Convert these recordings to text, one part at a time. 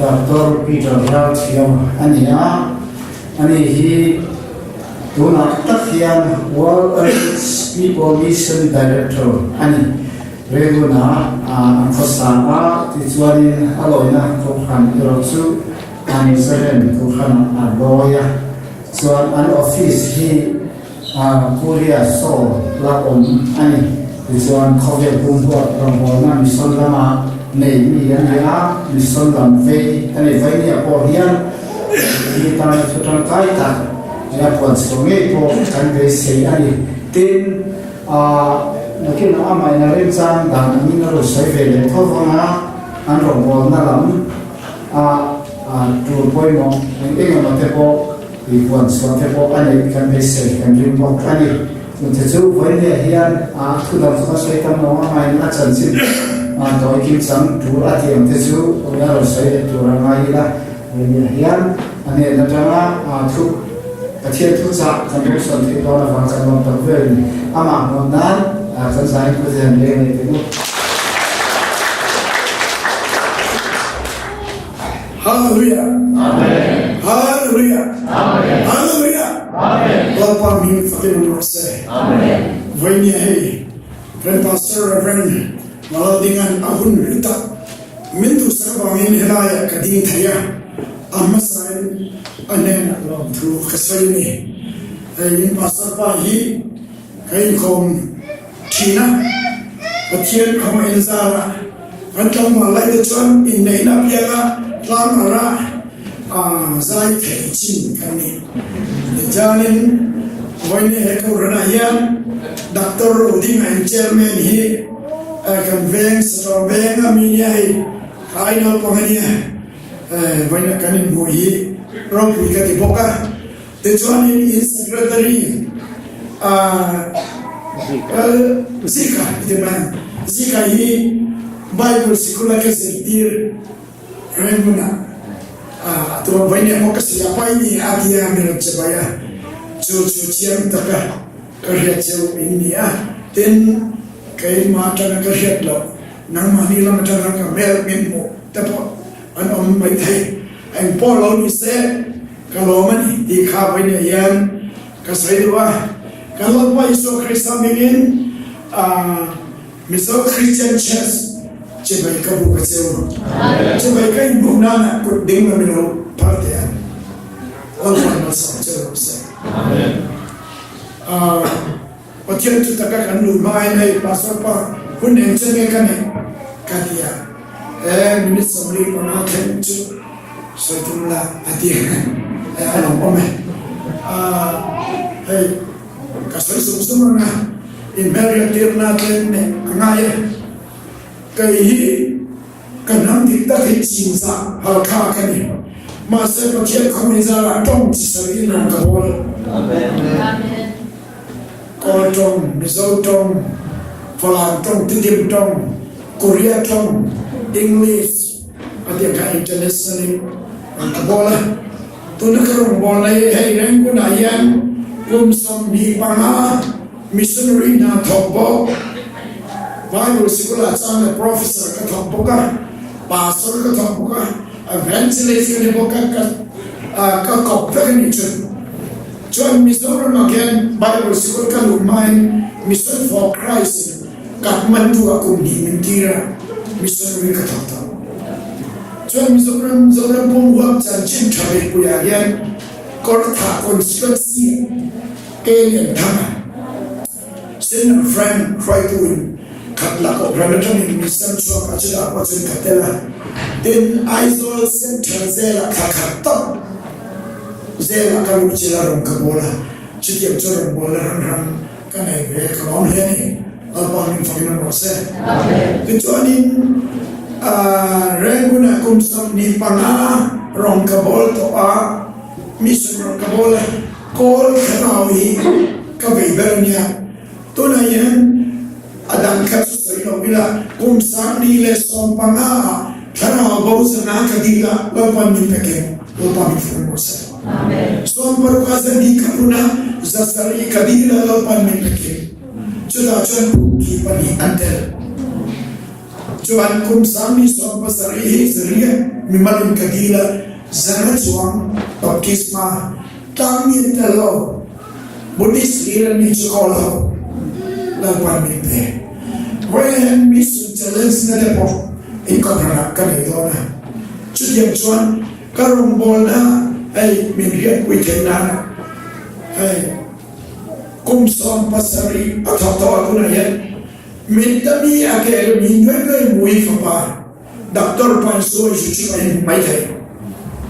Doctor Peter Ralthiam a ni a, ani hi tunah tak hian World Earth People Mission Director a ni. Rehuna an khawsa a, tichuanin a lawina kohhran erawh chu an Zaren kohhranah a lawi a, chuan an office hi Korea Seoul la awm a ni. Tichuan khawvel pumpuah rawngbawlna mission lama nei mi a ni a, mission lam vei a ni. Vainia pawh hian mi tana thu tangkai tak a puan chhuah ngei pawh kan beisei a ni. Tin, nakinah amah in a remchang dan angin a rawn sawi ve leh tho vang a, an rawngbawlna lam a tur pawimawh eng eng emaw te pawh I puan chhuah te pawh a neih kan beisei kan ring bawk a ni. Chungte chu vawinia hian a thu dang chu ka sawi tam lo a, ngaiin a chanchin tawi kim chang tur a tih ang te chu awih a rawn sawi leh tur a ngai ila. Vawinia hian a hnen atanga thu Pathian thu chah kan lo sawn theih dawn avang kan lawm tak vel a ni. Amah hmuh nan kan zain Pathian leng leh teh u. Hallelujah. Amen. Hallelujah. Amen. Hallelujah. Amen. Lalpa hming fakin awm rawh se. Amen. Vawinia hei Rev Pastor Rev Malaldingan a hun hlu tak min duhsak avangin helaiah ka ding thei a, a hmasain a hnenah lawmthu ka sawi a ni. Hei in pastor pa hi ka inkhawm thin a, Pathian khawngaih in zarah kan tlangval lai te chuan inneihna apianga tlang ara zai thei chin kan ni. Tichuanin vawiin he kohhranah hian Doctor Rodinga in chairman hi kan veng Satawm veng a mi nia hei ka ai naupang a nia vawiinah kan inhmuh hi ropui ka ti bawk a. Tichuanin in secretary Zika i ti mai ang. Zika hi Bible sikula ka zirtir reng hunah a tura vawinia pawh ka sawi a, pai ni a tia min rawn che bai a, chu chu chiang taka ka hriat cheu in ni a. Tin, keimah atanga ka hriat loh, nangmahni lam atanga ka hmel min hmuh te pawh an awm maithei. Engpawh lo ni se. Ka lawm a ni tih kha vawiinah hian ka sawi duh a. Kan Lalpa Isua Krista hmingin Mizo Christian Church chibai ka buk a che u. Chibai ka inbuk nana kut ding lam i lo phar teh ang. Lalpa malsawm che rawh se. Pathian chu taka kan luh hmain hei Pastor pa hun eng che nge ka neih ka ti a, e minute 45 thleng chu sawi tum la a ti a, a lawm awm e. Hei ka sawi sum sum ang a, inhmelriat tirna tlem neih a ngai e. Kei hi ka hnam dik tak hi Chinzah Halkha ka ni. Mahse Pathian khawngaih zarah tawng chi sarih in rawn ka bawl. Kawl tawng, Mizo tawng, Falam tawng, Tidim tawng, Korea tawng, English a tih ang kha international in rawn ka bawl a. Tuna ka rawn bawl na hi hei Rangoon ah hian kum 25 missionary hna thawk bawk, Bible sikul ah chuan leh professor ka thawk bawk a, pastor ka thawk bawk a, evangelist ka ni bawk a, ka ka kawp vek a nih chu. Chuan Mizoram ah khian Bible sikul ka luh hmain Mission for Christ in Kathmandu ah kum hnih min tir a, missionary ka thawk tawh. Chuan Mizoram Zoram pum huap chanchin tha beihpui ah hian Kawrthah constituency ah Ke Lianthanga Senior Friend hruaitu in khat la kohhran atangin min sem chhuak a, chutah pawh chuan ka tel a. Tin, Aizawl Central Jail ah thla khat tawp Jail ah ka luh chil a rawn ka bawl a, chutiang chu rawn bawl na hrang hrang ka nei ve ka lawm hle a ni. Lalpa min fakin awm rawh se. Tichuanin Rangoon ah kum 25 rawn ka bawl tawh a, mission rawn ka bawl a, Kawl thlarau hi ka vei ber a nia. Tunah hian a dang kha chu sawi lo ila, kum 2015 ah thlarau bo zana ka dil a, Lalpan min pe keng, Lalpa min fun rawh se. 60 ah zan ka phun a, 700 ka dil a, Lalpan min pe keng. Chutah chuan pukki pahnih an tel. Chuan kum 2017 hi zariat mimal in ka dil a, zanga chuang baptisma tlangmi an tel lo. Buddhist hlir an nih chu kawl ho Lalpan min pe. Vawiin mission challenge na te pawh inkohhran ah ka nei dawn a. Chutiang chuan ka rawngbawlna hei min hriatpui theih nan hei kum 17 a thawk tawh a tunah hian Min ta mi a kel mi nuai nuai mui fapa Doctor Paisua hi chu a inhmu mai thei.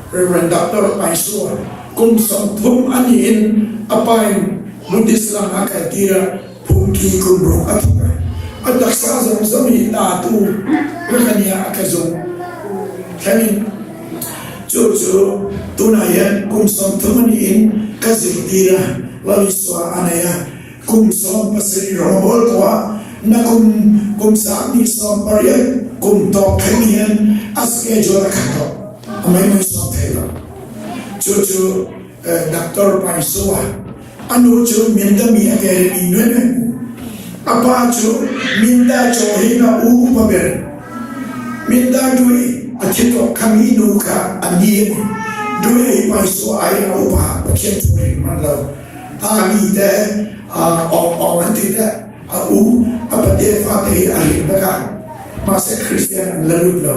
Rev. Doctor Paisua kum 30 a niin a pain Buddhist lam a kaltir a, phungki kum ruk a thawk a. A taksa zawng zawng hi tatu vek a nia a ka zawng thlengin. Chu chu tunah hian kum 30 a niin ka zirtir a, Lal Isua a nei a. Kum 17 rawngbawl tawh ah na kum kum 28 kum tawk thleng hian a schedule a khat tawh a mai mai sawm thei lo. Chu chu Doctor Paisua a nu chu Minda mi a kere mi nuai nuai hmu. A pa chu Minda chaw hi na u upa ber Minda Dui a thi tawh kha mi nu kha a ni a ni. Dui a hi Paisua ai a upa Pathian thu ring man lo. A mi te awng awng an tih te a u a pate fate hi a hlim vek a, mahse Kristian an la lut lo.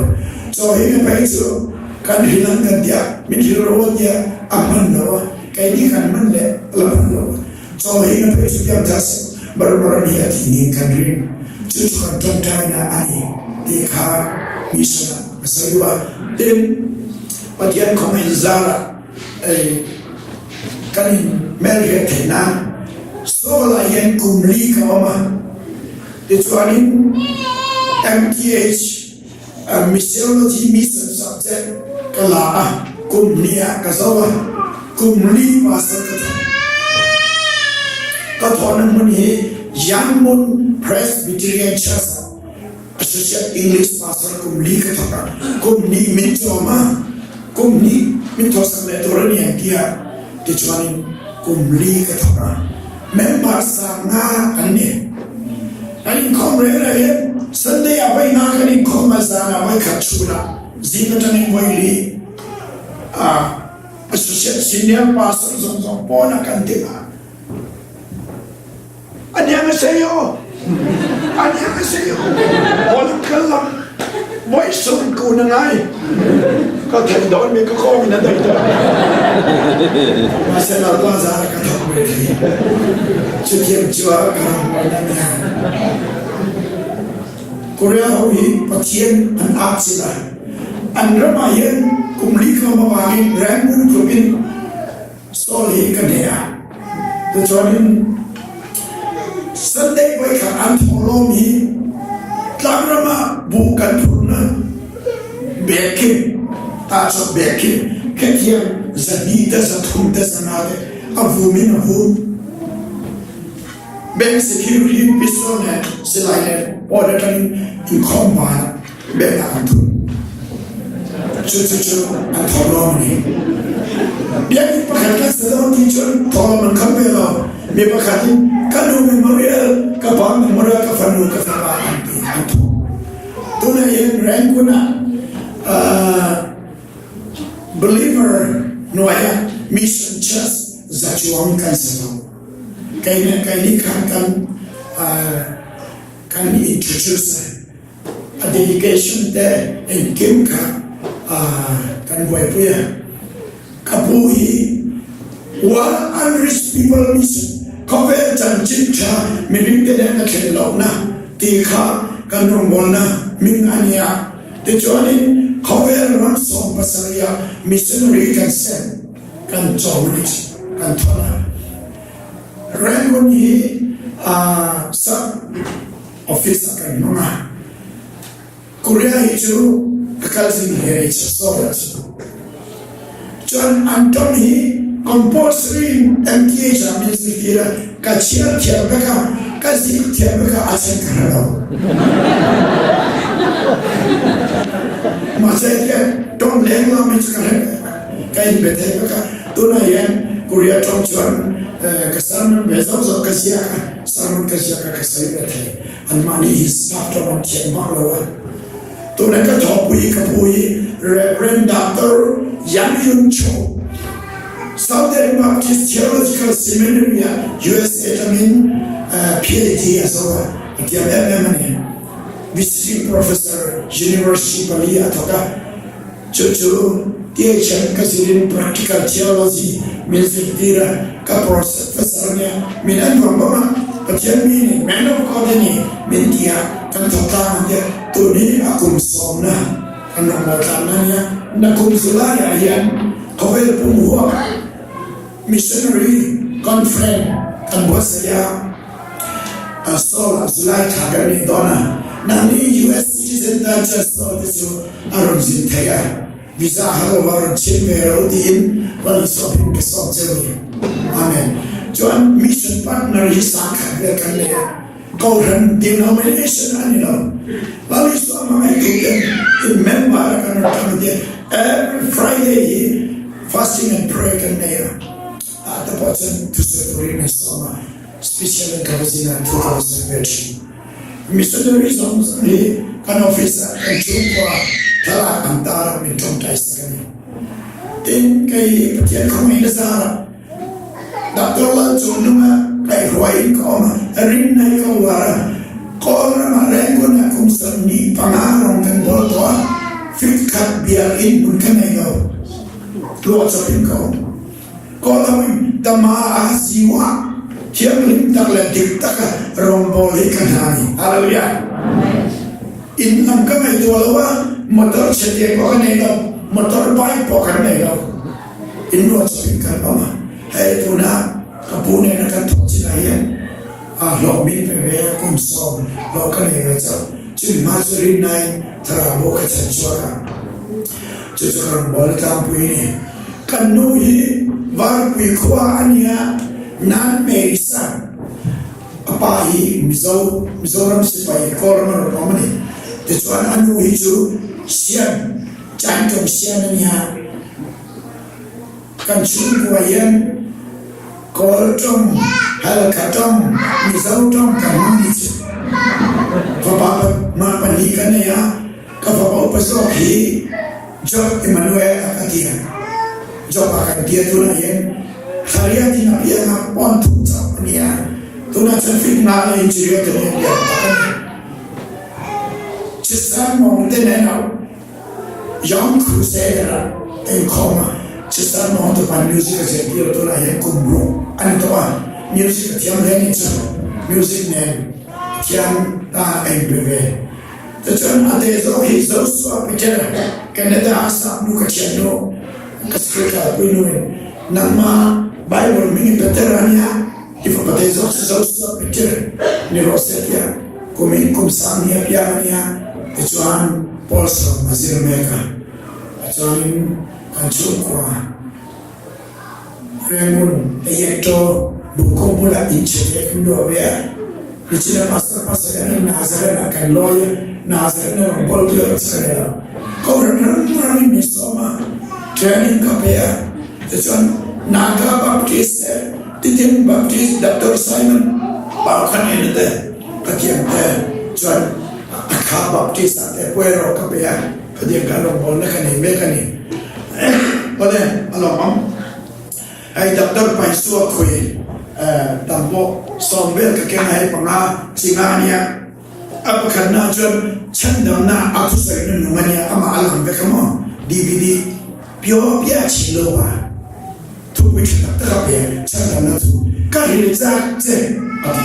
Chaw hi mi phei chu kan hil ang kan tia, min hil rawh a tia a hman lo a, keini kan hman leh a la hman lo. Chaw hi mi phei chu piang thar se bar bar a ni a tih niin kan ring. Chu chu kan tawngtaina a ni tih kha mission ah a sawi duh a. Tin, Pathian khawngaihin zarah Ei, kan in hmelhriat theih nan Saul ah hian kum li ka awm a, tichuanin MTH Missiology Mission subject ka la a, kum hnih ah ka zo a, kum li pastor ka thawk. Ka thawhna hmun hi Yangon Presbyterian Church ah Associate English Pastor kum li ka thawk a, kum hnih min chawm a, kum hnih min thawhsak leh tur a ni ang tia tichuanin kum li ka thawk a, member 500 an ni. Kan inkhawm reng reng hian Sunday ah vawi nga kan inkhawm a, zan ah vawi khat chhun ah zing atangin vawi li a Associate Senior Pastor zawng zawng pawnah kan ti a. Annyeonghaseyo! Annyeonghaseyo! Holland kal lam voih sung ku na ngai. Ka theih dawn mi ka kawng in a dai dawn. Mahse Lalpa zar ka thawk ve thei. Chutiang chu a ka ram mual na nia. Korea ho hi Pathian an at chilh a. An ram ah hian kum li ka awm avangin Rangoon tluk in Saul hi ka hneh a, tichuanin Sunday vawikhat an thawhlawm hi tlangram ah buh kan phurhna bag khi tahchawp bag khi khethiang 200 te 300 te 500 te a vum in a vum. Bank security pistol nen silai nen pawt atangin inkhawm ban bank ah an thun. Chu chu chu an thawhlawm a ni. Biakinn pakhat kan sa dawn tih chuan thawhlawm an kham ve lo. Mi pakhatin ka nu memorial, ka pa memorial, ka fanu, ka fapa an ti an thawh. Tunah hian Rangoon ah believer hnuaiah Mission Church za chuang kan sa lo. Kei nih kei nih khan kan kan introduce a dedication te engkim kha kan buaipui a. Ka pu hi World Unreached People Mission khawvel chanchin tha mihring te nen a thlen lohna tih kha kan rawngbawlna hming a nia. Tichuanin khawvel ram 17 ah missionary kan send. Kan cawm rih, kan thawn a. Rangoon hi sub office ah kan hmang a. Korea hi cu ka kal zing hle i Seoul ah cu. Cun an tong hi compulsory in MTH ah min zirtir a, ka chiar thiam vek a, ka zik thiam vek a, a chen ka hre lo. Mahse tiang tong leng lam hi cu ka hre ve. Ka in be thei vek a, tunah hian Korea tawng chuan ka sermon ve zawk zawk ka ziak a, sermon ka ziak a ka sawi ve thei. Anmahni hi staff tawng an thiam vak lo a. Tuna ka thawhpui ka pu hi Rev. Doctor Yang Yun Cho, Southern Baptist Theological Seminary ah USA tangin PhD a zo a, a thiam em em a ni. Visiting Professor University pali a thawk a, chu chu THM ka zirin Practical Theology min zirtir a, ka professor a nia, min en vang vang a, Pathian mi ni, Man of God a ni min ti a, kan thawk tlang ang tia, tun hi a kum sawmna kan rawn ngawl tlanna a nia, nakum July ah hian khawvel pum huap Missionary Conference kan buatsaih a. Saul ah July thla kan nih dawn a, nangni US citizen tan chuan Saul te chu a rawn zin thei a, visa har lo a rawn chhin ve ro tiin rawn sawp in ka sawp cheu ni. Amen. Chuan mission partner hi sangkhat vel kan nei a, Kohhran denomination a ni lo. Lal Isua hmangaih tu ten in member a kan rawn tang te every Friday hi fasting and prayer kan nei a. Ah te pawh chuan thusawi turin an sawm a, special in ka va zin a, thu ka va sawi ve thin. Missionary zawng zawng hi kan office ah kan chhungkua thlalak an tar a, min tawngtai sak a ni. Tin, kei hi Pathian khawngaih na zarah Doctor Lalchungnunga kaihruaiin ka awm a, rinna hi ka uar a, Kawl ramah Rangoon-ah kum 25 rawng kan bawl tawh a, fit khat biakinn hmun ka nei lo, luah chawpin ka awm. Kawlawin Tama a siwa thianghlim tak leh dik taka rawngbâwl hi ka hna a ni. Hallelujah! In lam ka ngaihtuah lo a, motor chhe te pawh ka nei lo, motor bike pawh kan nei lo. In ruah chawpin kan awm a, hei tuna ka pu nena kan thawh chinah hian a hlawh min pe ve a, kum sawm hlawh ka nei ve chauh. Chumi hma chu rinnain thlarau bo ka chan chhuak a, chu chu ka rawngbâwl tlangpui a ni. Kan nu hi Varpui khua a nia, Nan Mary San. A pa hi Mizo, Mizoram sipai Kawlram a rawn awm a ni. Tichuan a nu hi chu Sian, Chaintawng Sian a nia. Kan chhungkua hian Kawl tawng, Halkha tawng, Mizo tawng kan hmang ni chu. Fapa pahnih kan nei a, ka fapa upa zawk hi Job Emmanuel a ka ti a, Job a kan tia tunah hian Thariat in a piang a, pawn thum chauh a ni a, tunah chuan fit nga leh inchhir te nen lian tak a ni. Chistan mawng te nen a Young Crusader a inkhawm a, Chistan mawng te pawn music a zirtir a, tunah hian kum ruk a ni tawh a, music a thiam hle a nih chu, music nen thiam tan a inpe ve. Tichuan a te zawk hi Joshua Peter Canada a sak nu ka thian nu ka school kalpui nu in nangma Bible hming in Peter a nia i fapa te zawk chu Joshua Peter ni rawh se tia kum in kum sang ni a piang a nia tichuan Paul sawm a zir mek a chuanin kan chhungkua Rangoon Eyekto Bungkawng bulah in chhe ve kan luah ve a, nichina pastor pastor kan in Nazareth ah kan lawi a, Nazareth na rawn bawl tu erawh chu ka nei lo. Kohhran hrang hrang in min sawm a, training ka pe a, tichuan Naga Baptist te, Titim Baptist Doctor Simon Pau kha nen te ka thiam te, chuan Akha Baptist ah te Puero ka pe a. Khatiang khan rawngbawlna ka nei mek a ni. Awle, a lawm ang. Hei Doctor Paisua khawi tam pawh sawm vel ka keng a, hei panga chinga a nia. A pakhatna chuan chhandamna a thusawi na nung a nia, amah a lang vek a maw? DVD pio pia chhin lo a, thupui tha tak tak a pe a, chhandamna chu ka hril chak che a ti.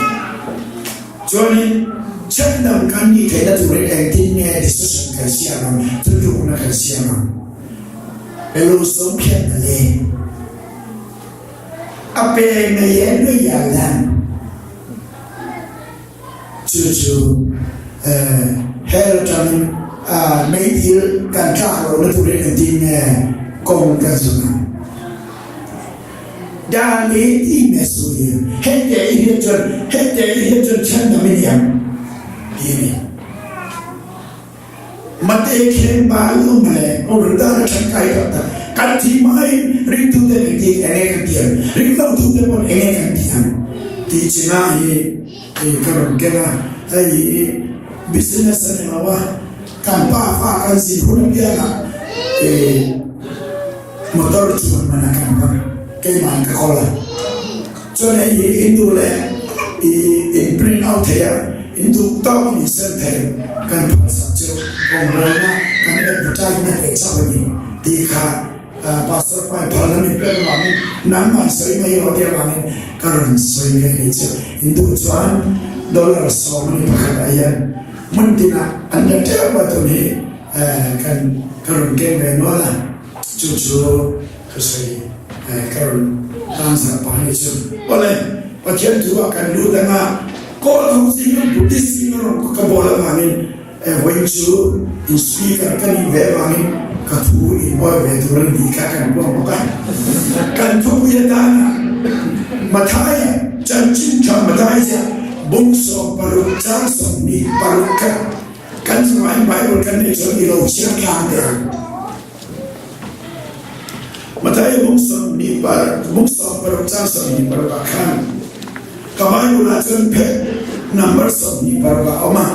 Chuanin, chhandam kan nih theihna turin engtin nge decision kan siam ang, thutlukna kan siam ang? Elo sawm phian na le. A pe ngei e nui ya lan. Chu chu hell atangin meidil kan tlak lohna turin engtin nge kawng kan zawng ang? Dan i ti me su hi hei te i hian chuan hei te i hian chuan chhandam i ni ang ti a ni. Mate khen ba lu male ko dan a that kai tak tak kan thi mai ringtu te eng ti enge kan ti ang ringlo tu te pawh enge kan ti ang ti chinga hi ka rawn ken a hei hi business a ni lo a. Kan pa fa kan zin hun apiangah i motor chuan man a kan hmang. Keimah in ka kawl a. Chuan hei hi in duh leh i in print out thei a, in duh tawk in in send thei. Kan phalsak chu rawngbawlna kan advertise na hle chauh a ni tih kha Pastor pa in phalna min pek avangin nangmah sawi mai rawh tih avangin ka rawn sawi ve a ni chu. In duh chuan dollar 11 ah hian hmun tinah an la teuh a tun hi kan ka rawn keng ve nual a, chu chu ka sawi ka rawn tan zar pah a ni chu. Awle, Pathian thu ah kan lut anga Kawl ho zing a Buddhist zing a rawn ka bawl avangin Vawiin chu in speaker ka nih ve avangin ka thu in awi ve tur a ni tih kha kan puang bawk a. Kan thupui atana Mathai chanchin tha Mathai ziah bung 16 chang 26 kha kan chungah Bible kan neih chuan i lo chhiar tlang teh ang. Mathai bung 26 bung 16 chang 26 ah khan ka Bible ah chuan phek number 26 ah a awm a.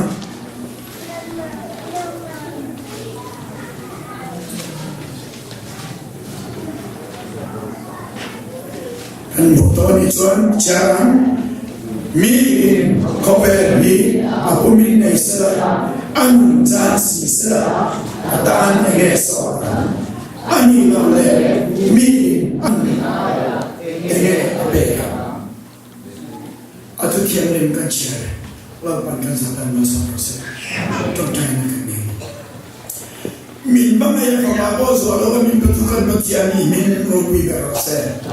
An hmuh tawh anih chuan chiar ang. Mi in khawvel hi a pumin nei sela, a nun chan si sela, a tan enge sawt ang? A nih loh leh mi in a nun enge a pek ang? A thuthianghlim kan chhiar e, Lalpan kan zatan malsawm rawh se. Tawngtaina kan nei. Min hmangaih a fapa pawh zuah lo a min pe tu kan Pathian hi min ropui ber rawh se.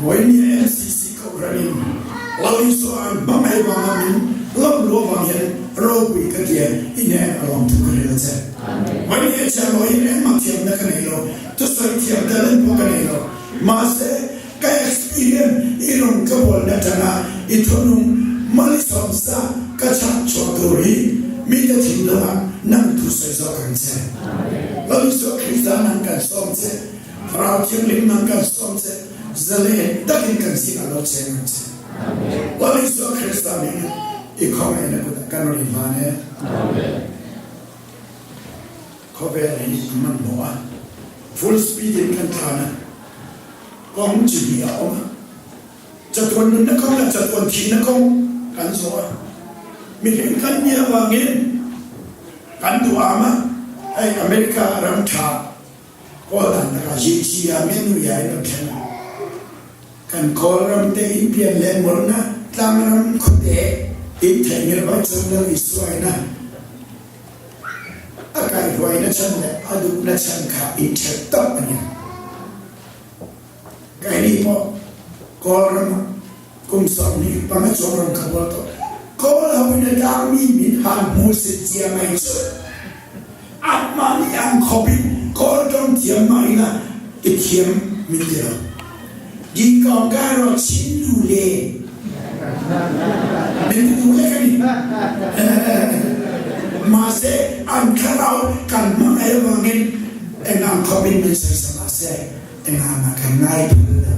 Vawinia MCC Kohhranin Lal Isua an hmangaih vanga min lawm luah vang hian ropui ka ti e, i hnen a lawmthu ka rel che. Vawinia chhiahhlawh hian engmah thiamna ka nei lo, thusawi thiam talent pawh ka nei lo. Mahse, Ka experience i rawn ka bualna atanga i thunung malisawmsa ka chhak chhuah tur hi mite thinlungah nang thu sawi zawk ang che. Lal Isua Krista nang kan sawm che, Thlarau Thianghlim nang kan sawm che, zalen takin kan zingah lo cheng ang che. Lal Isua Krista hmingin i khawngaihna kutah kan rawn inhlan e. Khawvel hi a hmanhmawh a, full speed in kan tlan a, kawng chi hnih a awm a, chatuan nunna kawng leh chatuan thihna kawng kan zawh a, mihring kan nih avangin kan duh am a, hei America ram tha kawl dan takah GC ah Myanmar in rawn thleng a, kan kawl ram te in pian leh mawlhna tlangram khawte in theihngilh vaih chuan Lal Isua in a. A kaihruaina chhan leh a duhna chhan kha inthelh tak a ni. Kaini pawh Kawl rama kum 25 chuang ram kha bual tawh. Kawl hoin a tlangmi min han hmu sit chia mai chu anmahni ang khawpin Kawl tawng thiam mah ila i thiam min ti lo. Di kawng ka erawh chin lu le min ti duh lek a ni. Mahse, an thlarau kan hmangaih avangin engang khawpin min sawi mahse engah mah kan ngai phal lo.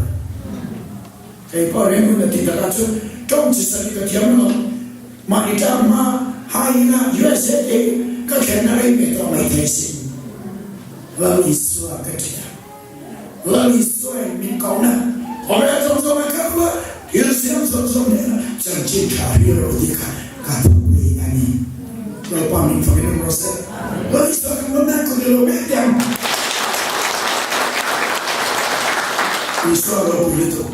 Kei pawh reng hun a ti takah chu tawng chi sarih ka thiam lo. Mahni tlang hma hai ina USA te ka thlenna rei ve tawh mai thei sin. Lal Isua ka ṭih a. Lal Isuain min kohna khawvel zawng zawng a kal a, thil siam zawng zawng hnenah chanchin tha hria rawh tih kha ka thupui a ni. Lalpa min fakin awm rawh se. Lal Isua kan rawn nan kut i lo mek teh ang. Isua ropui lutuk.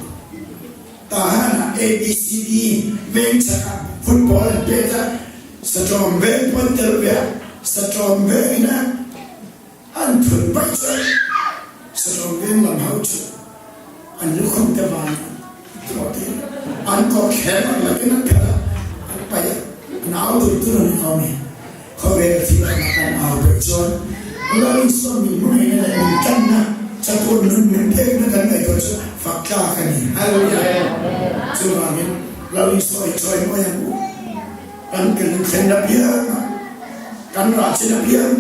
Tahan ah ABCD veng chhak ah football an pet a, Satawm veng pawn tel ve a, Satawm veng in a An phun paih chuan Saṭawm veng lam ho chu an lukhum te van thawh tir a, an kawr thleng ang lakin an phelh a, an paih a, an au tur tur an awm i. Khawvel thil anga kan au peih chuan Lal Isua min hmangaihna leh min tlanna, chatuan nun min pekna kan ngaihtuah chu fak tlak a ni. Hallelujah! Chuvangin Lal Isua i chawimawi ang u. Kan kan thlen apiang a, kan rah chin apiang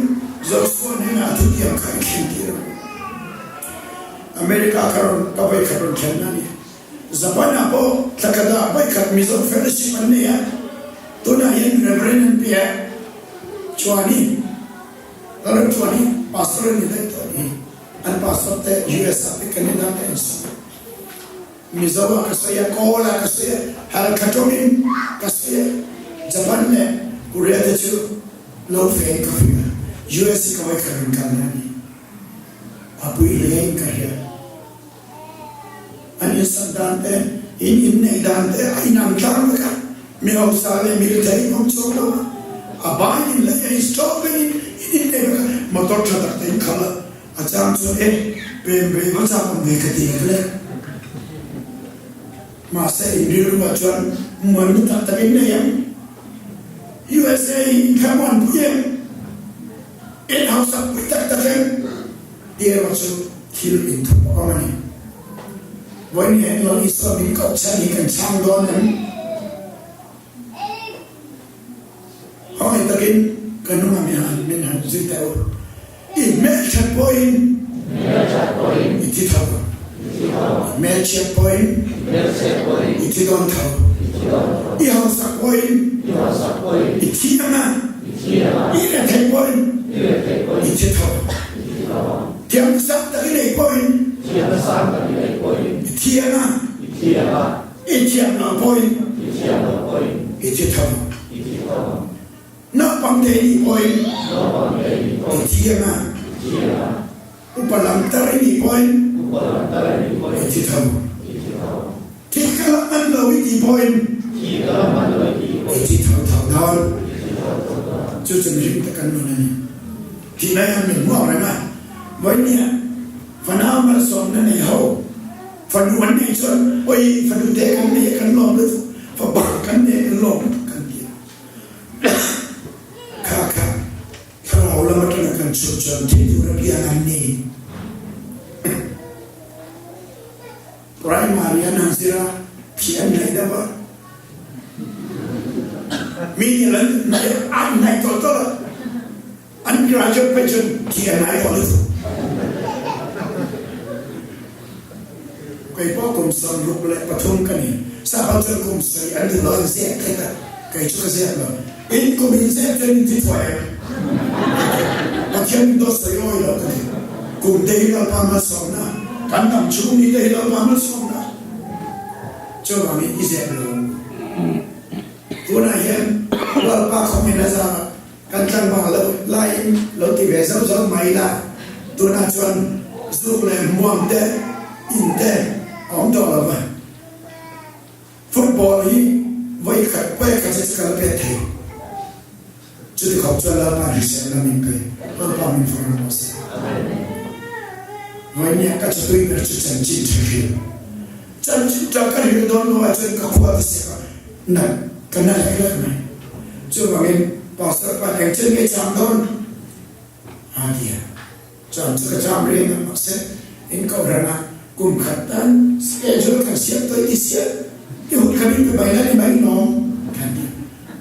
Joshua hnenah thutiang kha i thlen tir ang. America kha rawn ka vawikhat rawn thlenna a ni. Japan ah pawh thla khat ah vawikhat Mizo Fellowship an nei a, tunah hian Reverend an pe a, chuanin. Lalremchuan hi pastor a ni daih tawh a ni. An pastor te US ah te Canada te an sawi. Mizo ah ka sawi a, Kawl ah ka sawi a, Halkha tawngin ka sawi a, Japan leh Korea te chu lo fe in ka hria. US hi ka vawikhat rawn kal na a ni. A pui hle in ka hria. An insak dan te, in inneih dan te a inang tlang vek a, mi hausa leh mi rethei in awm chhuak lo a, a bain in leh a installment in in inneih vek a, motor tha tak te in khalh a, a chang chuan e pem ve va chak awm ve ka ti lek lek. Mahse in rilru ah chuan muanna tak tak in nei ang. USA hi in thla muanpui em? In hausak pui tak tak em? Tih erawh chu thil inthup a awm a ni. Vawiin hian Lal Isua min koh chhan hi kan chhang dawn em? Khawngaih takin ka nunga mi han min han zui teh u. I hmelthat pawhin i thi tho. I hmelchhiat pawhin i thi dawn tho. I hausak pawhin i thi ang a. I rethei pawhin i thi tho. Thiam sang tak i nei pawhin i thi ang a, i thiam lo pawhin i thi tho. Naupang te i nih pawhin i thi ang a, upa lam tar i nih pawhin i thi tho. Thil ka la man lo i tih pawhin i thi tho tho dawn. Chu chu mihring te kan nun a ni. Thih lai hian min hmuak reng a, vawinia fanau malsawmna nei ho fanu an neih chuan awi fanu te kan nei a kan lawm lutuk, fa bang kan nei a kan lawm lutuk kan ti a. Kha kha thlarau lam atanga kan chhut chuan thi tur a piang an ni. Primary an han zir a, khi an hnaih deuh a. Mi nih an hnaih an hnaih tawlh tawlh a, an graduate phei chuan khi an hnai tawh lutuk. Kei pawh kum 63 ka ni, sapa chuan kum sarih an duh lo an ziak tlat a, kei chu ka ziak lo. In kum in ziak chuan in thi thuai ang. Pathian in dawt sawi awi lo ka ti. Kum te hi Lalpa malsawmna, kan dam chhung ni te hi Lalpa malsawmna. Chuvangin i zep lo. Tunah hian Lalpa khawmin a zar a, kan tlangval lo laiin lo ti ve zauh zauh mai ila, tunah chuan zuk leh hmuam te, in te a awm tawh lo va. Football hi vawi khat vawi khat chu ka la pet thei. Chuti khawp chuan Lalpa hriselna min pe, Lalpa min vawrh rawh se. Vawinia ka chatui ber chu chanchin tha hril. Chanchin tha ka hril dawn lo ah chuan ka khua te sek a, na ka na lek lek mai. Chuvangin Pastor pa eng chen nge cham dawn? A ti a. Chuan chu ka cham reng a, mahse in kohhran ah kum khat tan schedule kan siam tawih ti siah i hun kha min pe mai la ni mai lawm kan ti.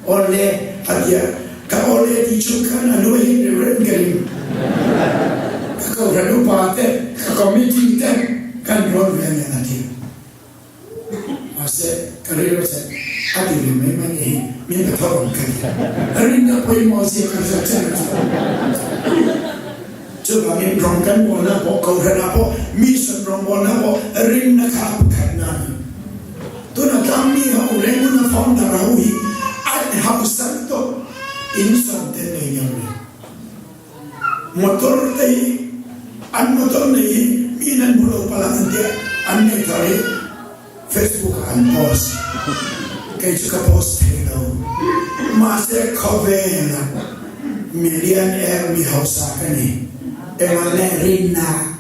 Awle a ti a, ka awle tih chung khan a nu hi Reverend ka ring. Ka kohhran upa te, ka committee te kan rawn ve nen a ti a. Mahse, ka rilru che a ti ve mai mai hi min pe tho ang ka ti. Rinna pawimawh zia ka hriat chiah lo chu. Chuvangin rawng kan bawlna pawh, kohhranah pawh, mission rawngbawlna pawh rinna kha a pakhatna a ni. Tuna tlangmi ho, Renguna founder ho hi an hausa lutuk, in sawmte nei ngam lo. Motor te hi an motor nei hi miin an hmu lo palh ang an tia an nei thar hi Facebook ah an post. Kei chu ka post thei lo. Mahse khawvel ah millionaire mi hausa ka ni. Engah leh rinna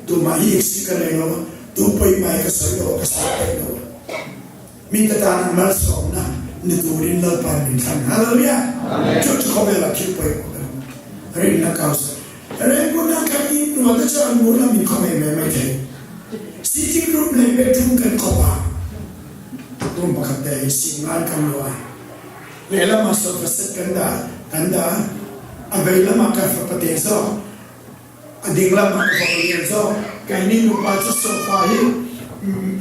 tumah hi si ka nei lo a, tu pawimai ka sawi lo a, ka sawi peih lo a. Mite tan malsawmna ni turin Lalpa'n min thlan. Hallelujah! Chu chu khawvelah thil pawimawh ber rinna kau sa. Rengkuna kan innual te chuan mur lam in khawm em em mai thei. Sitting room leh bedroom kan kawp a, room pakhat te hi sing ngai kan luah a, lehlamah sofa set kan dah kan dah a, a vei lamah kan fapa te zawk, A ding lamah ka fapa lian zawk. Keini nupa chu sofa hi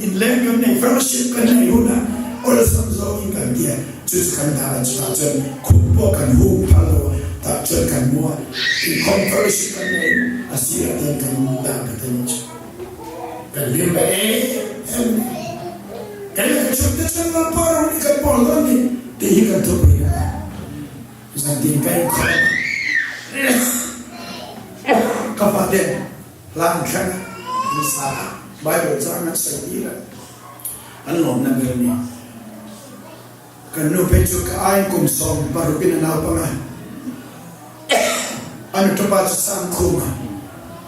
inleng kan nei, fellowship kan nei hunah awlsam zawkin kan ti a, chu chu kan dah a, chutah chuan khum pawh kan hung phal lo a. Tah chuan kan hmu a, inkhawm fellowship kan nei a sirah te hian kan dah ta te nih chu. Kan hlim ve em em a ni. Kei leh ka chhungte chuan Lalpa rawng hi kan bawl dawn ni tih hi kan thupui a ni. Zantin ka inkhawm a, ka faten hla an thlang a, an sa a, Bible chang an sawi tir a, an lawmna ber a ni. Kan nu phei chu ka aiin kum 16 in a naupang a, a nutapa chu Sangkhuma,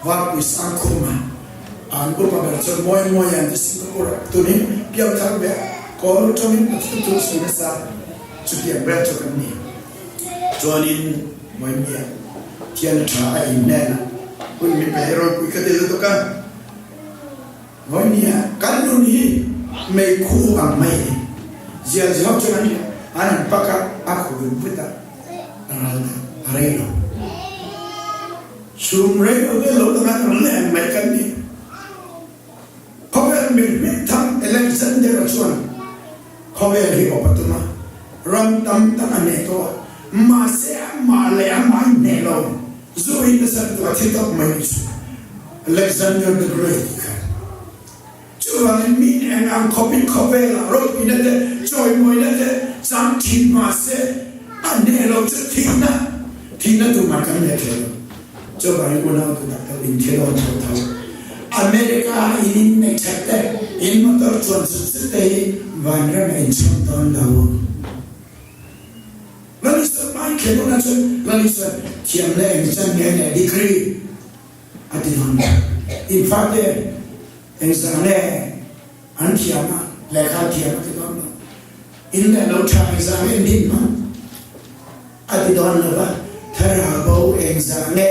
Varpui Sangkhuma, an upa ber chuan Mawi Mawi an ti Singapore ah tunin piangthar ve a, kawl tawngin a thil thu sawi nasa chutiang vel chu kan ni. Chuanin Mawi Mia thian a tha a inhnen a, hun min pe hi ropui ka ti lutuk a. Vawinia kan nun hi meikhu ang mai a ni. Zial ziau chuan an hria, an han pak a, a khu vut vut a, a ral ta, a rei lo. Chhum rei lo vel lo dang an rawn leng mai kan ni. Khawvel mihmingthang Alexander-a chuan khawvel hi awp a tum a, ram tam tak a hneh tawh a, mahse amah leh amah a inhneh lo. Zu hi nasa lutuk a thi tawp mai ni chu Alexander the Great kha. Chuvangin mi eng ang khawpin khawvelah ropuina te, chawimawina te chang thin mah se a hneh lo chu thihna, thihna tumah kan let thei lo. Chuvangin unau tu tak tak in thi dawn tho tho. America ah in in nei that te, in motor chuan zut zut te hi vanram ah in chhawm dawn lo. Lalisua hmai khen hunah chuan Lalisua thiam leh eng chan nge leh degree a ti dawn lo. In fate eng zah nge an thiam a, lehkha an thiam a ti dawn lo. In leh lo tha eng zah nge din hman a ti dawn lo va, thlarau bo eng zah nge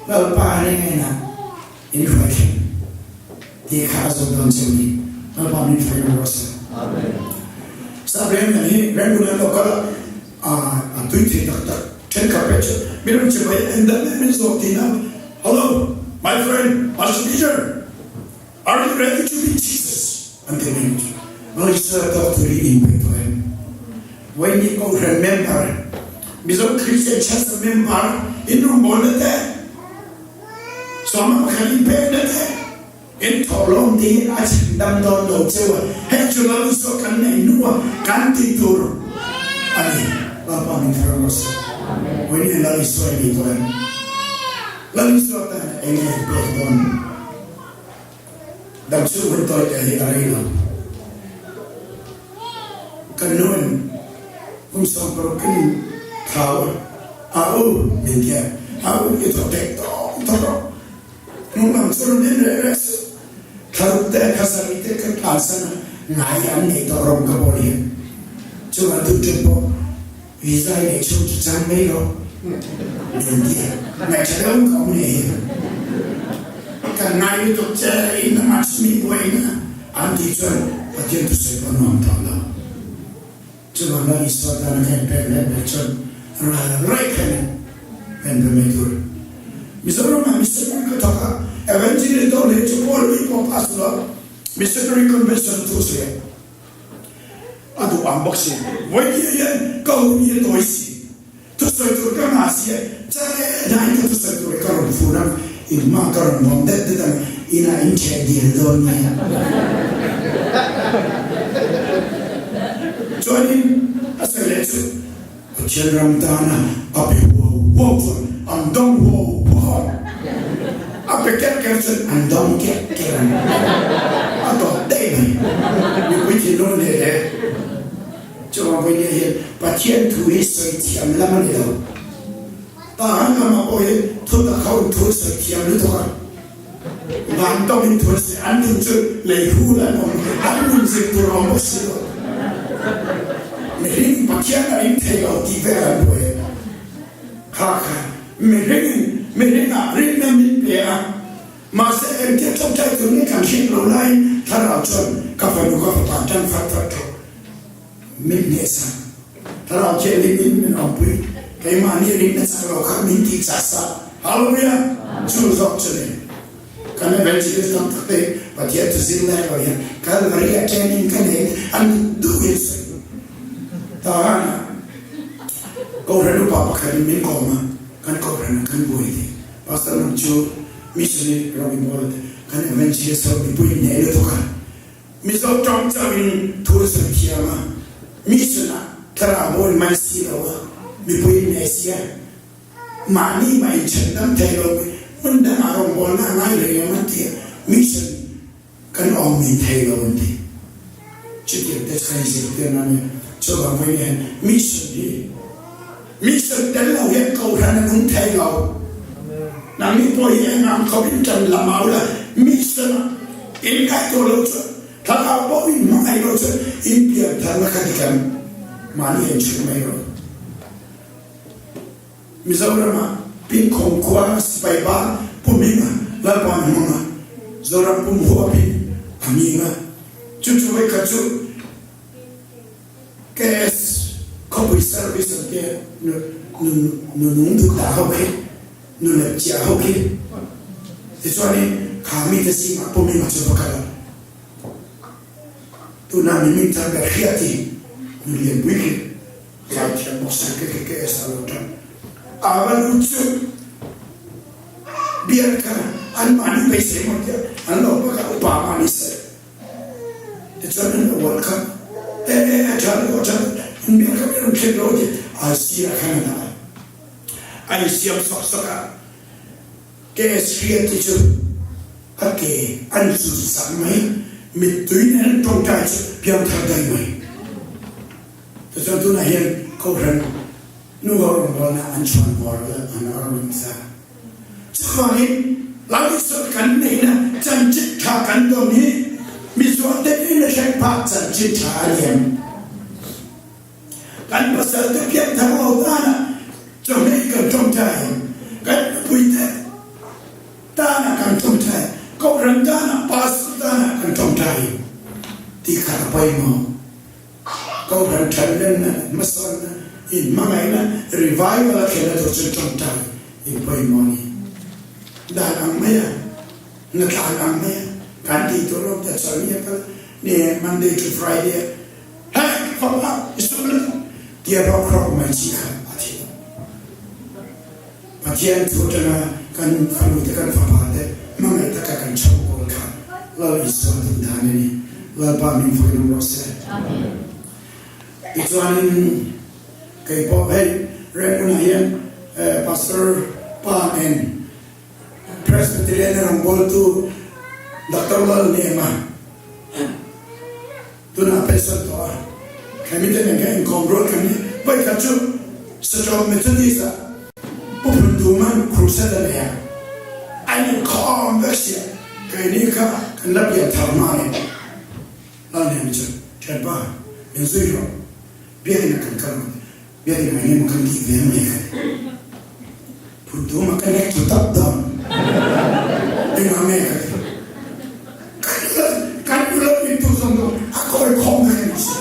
Lalpa hnenah in hruai thleng tih kha a zawt dawn cheu ni. Lalpa min hruai lo rawh se. Sap reng an hi Rangoon an lo kal a, a tui thei tak tak thenkhat pek chu min rawn che mai en dan em min zawt thin a, Hello my friend Pastor Peter, are you ready to meet Jesus? an ti mai chu. Malaysia tawk tur hi in peih tawh em? Vawiin Kohhran member, Mizo Christian Church member in rawngbawlna te, Sawma pakhat in pek na te in thawh lawm tiin a chhan dam dawn lo cheu a, hei chu Lal Isua kan neih hnu a kan tih tur a ni. Lalpa min thar rawh se. Vawiin Lal Isua i ni tawh em? Lal Isua tan eng nge i pek dawn? Dam chhung hun tawi te hi a rei lo. Kan nu'n kum 60 kan thau a, a u min ti a, a u i thaw tek tawk tawk rawh. Hnung lam chu rawn en reh reh suh. Thlaruk te khasari te kan tlansan a, ngai an nei tawh rawng ka bawl hian. Chuvang tu ṭum pawh visa i neih chhung chu chang mai rawh min ti a, ngaihṭha deuh ka awm leh hian. Kan ngai lutuk che in a chumi buaina an tih chuan Pathian thusawi pawh nuam tawh lo. Chuvang la Isua tana ka inpek leh ber chuan ral raih khan ka inpe mai tur. Mizoramah missionary ka thawk a, Evangelist do leh chu Paul ui pawh pass lo Missionary Convention thu sawi a, a duh ang bawk si. Vawiin hian ka hun hi a tawi si. Thusawi tur ka ngah si a, chang e hnaiin ka thusawi tur ka rawn fun ang, in hma ka rawn vawm det det ang, inah in ṭheh dial dawn nia. Chuanin a sawi leh chu, Pathian ram tana a pe huau huau chuan an dawng huau huau ang, a pe kerh kerh chuan an dawng kerh kerh ang, a tawp daih mai. Mipui thinlung leh leh. Chuvang vawinia hian Pathian thu hi sawi thiam lam a ni lo. Tahan lamah pawh hian thu tak ho in thu an sawi thiam lutuk a, van tawng in thu an sawi, an nun chu lei hul an awm, an nun zir tur a awm bawk si lo. Mihring Pathian a ring thei lo tih vel an buai a. Kha kha mihring in mihringah rinna min pe a. Mahse, engtia ṭawngṭai tur nge kan hriat lo laiin Thlarau chuan ka fanu ka fapa ṭan fat fat ṭawh min hnehsak. Thlarau Thianghlim in min awmpui, keimahni rinna chak lo kha min tih chah sa. Hallelujah! Chu zawk chu ni. Kan evangelist tam tak te Pathian chu zir lai lo hian Calvary ah training ka nei an duh duh in sawi. Tahan ah. Kohhran upa pakhat in min kawm a, kan kohhran ah kan buai ti. Pastor nang chu missionary ram i bawl a ti. Kan evangelist ho mipui in hneh lutuk a. Mizo tawng chauh in thu a sawi thiam a, mission ah thlarau bo in man si lo a, mipui in hneh si a. Mahni mah in chhandam thei lo mi hmun dang ah rawngbawlna a ngai reng em an ti a, mission Kan awm min thei lo an ti. Chutiang te chu kan inzirtir na nia. Chuvang vawiin hian mission hi mission tel lo hian kohhran a nung thei lo. Nangni pawh hi eng ang khawpin tan la mau la, mission ah in ngaihtuah lo chuan, thlarau pawh in hmangaih lo chuan in pian tharna kha ti kan mahni en chhun mai rawh. Mizoram-ah Pinkhawm khua sipai ba Pu Hminga Lalpa hmanga Zoram pum huapin a hming a, chu chu vawikhat chu KS khawpui service an tia nu nu nung duh dah ho khi nu lep chiah ho khi tichuanin kha mite zingah Pu Hminga chu va kal a, tunah mi hming thar ber hriat hi nu lianpui khi. Zaithiam bawk si ke ke sa lo tan a va lut chu biak kha an mahni beisei maw tia an lo bak a upa mahni se tichuan an lo ual kha e e e tha lo tha an biak kha min rawn thlen lo ti a sir ah khan a dah a a insiam sawk sawk a KS hriat hi chu a ke an chul sak mai mittui nen an tawngtai chu piangthar daih mai. Tichuan tunah hian Kohhran nu ho rawngbawlna an chhuan bawr la an rawn sa. Chuvangin Lalisawt kan neihna chanchin tha kan dawn hi mizual te in a thleng phak chanchin tha a ni em? Kan pasal te pianthar lo tana chawhmeh kan tawngtai em? Kan nupui te tana kan tawngtai, Kohhran tana, Pastor tana kan tawngtai em? Tih kha a pawimawh. Kohhran thatlenna leh hmasawnna inhmangaihna revival a thlen a tur chu tawngtai in pawimawh a ni. Dan ang mai a, natlan ang mai a kan tih tur awm ta chuan ni a kal ni Monday to Friday a hei ka fapa i sum lutuk tia rawk rawk mai chi kha a thi lo. Pathian thu atanga kan fanu te kan fapa te hmangaih taka kan chho kawl kha Lal Isua duh dan a ni. Lalpa min fakin awm rawh se. Tichuanin kei pawh hei Rangoon ah hian Pastor pa nen Presbyterian a rawngbawltu Doctor Lalnema Tunah pension tawh a, hemi te nen khan inkawm rual kan ni. Vawikhat chu Saṭawm Methodist ah Pu Phunduman crusade a nei a, an inkhawm vek sia, keini kha kan la pian thar hma nen Lalnemi chu ṭhianpa min zui rawh, biakinn ah kan kal ang, biakinn ah engemaw kan tih ve mai ka ti. Phunduma ka nek thu tap dawn engah nge ka ti. Kan nula min tu zawng chu a kawi khawm vek a ni si.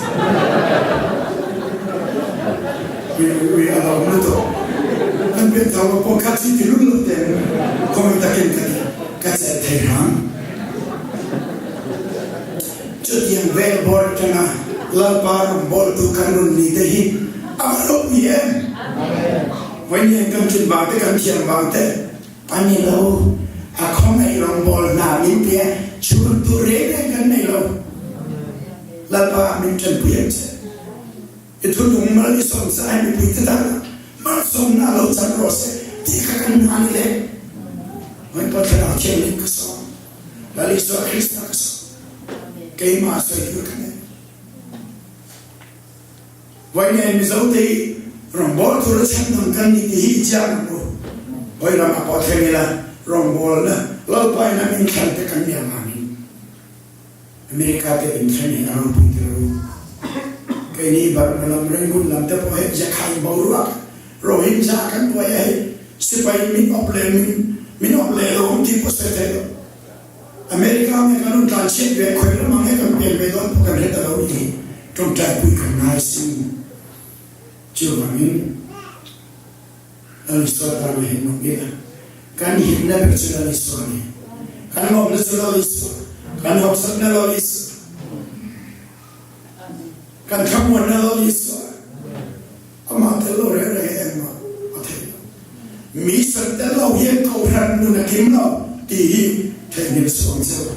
Ui ui a lo lutuk. Kan pian thar lo pawh kha chi ti lul lo te khawngaih takin ka ti ka chet thei hram. Chutiang vel bawr atanga Lalpa rawngbawltu kan rawn ni te hi a va ropui em? Vawiin kan ṭin vang te kan thiam vang te a ni lo. A khawngaih rawngbâwl hna min pe a, chhun tur reng reng kan nei lo. Lalpa min ṭanpui ang che. I thunung mal i sawm sa ai mipui te tana malsawmna a lo chan rawh se tih kha kan hna ni le. Vawiin pawh Thlarau Thianghlim ka sawm, Lal Isua Krista ka sawm, keimah sawi tur ka nei. Vawiin Mizote hi rawngbâwl tura chhandam kan ni tih hi i chiang ang u. Hawi ramah pawh thleng ila rawngbâwlna Lalpain a min thlan te kan ni avangin America te inthleng hi a ropui tir u. Keini Burma lam Rangoon lam te pawh hei Jakhai boruak Rohingya kan buai a hei sipai min awp leh min min awp leh lo ang tih pawh sawi thei lo. America nge kan rawn tlan chhiat ve khawi lam ang nge kan pek ve dawn pawh kan hre ta lo ni hi tawngtaipui kan ngai sin. Chuvangin Lal Isua tan a him awm ila, kan himna ber chu Lal Isua a ni. Kan lawmna chu Lal Isua, kan hawksakna Lal Isua, kan thlamuanna Lal Isua, amah tel lo reng reng em. Mission tel lo hian Kohhran nun a kim lo tih hi theihnghilh suh ang che u.